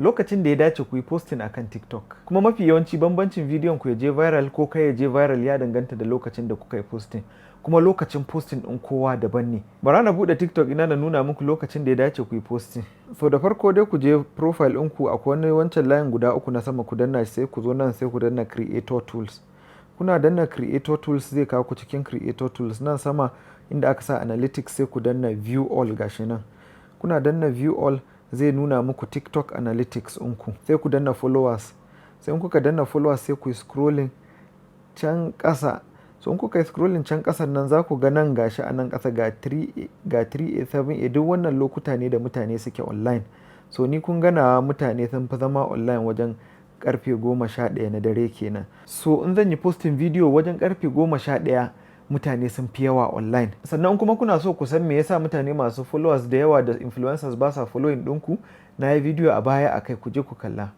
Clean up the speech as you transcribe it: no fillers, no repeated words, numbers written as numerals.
Lokacin da ya dace ku yi posting akan TikTok. Kuma mafi yawanci bambancin bidiyon ku ya je viral ko kai ya je viral ya danganta da lokacin da kuka yi posting. Kuma lokacin posting ɗin kowa daban ne. Bara na buɗe TikTok ina na nuna muku lokacin da ya dace ku yi posting. So da farko dai ku je profile ɗinku, akwai wani wancan layin guda uku na sama, ku danna shi, sai ku zo nan, sai ku danna Creator Tools. Kuna danna Creator Tools, zai kawo ku cikin Creator Tools, nan sama inda aka sa Analytics, sai ku danna View All, gashi nan. Kuna danna View All, zai nuna muku TikTok Analytics ɗinku. Sai ku danna Followers. Sai in kuka danna Followers, sai ku yi scrolling can ƙasa. So in kuka yi scrolling can ƙasan nan, za ku ga nan, gashi a nan ƙasa, ga 3 ga 3A 7A, duk wannan lokuta ne da mutane suke online. So ni kun ga nawa mutane sun fi zama online wajen karfe 11 na dare kenan. So in zan yi posting video wajen karfe 11, mutane sun fi yawa online. Sannan kuma kuna so ku san me yasa mutane masu followers da yawa da influencers ba sa following ɗinku, na yi video a baya akai, ku je ku kalla.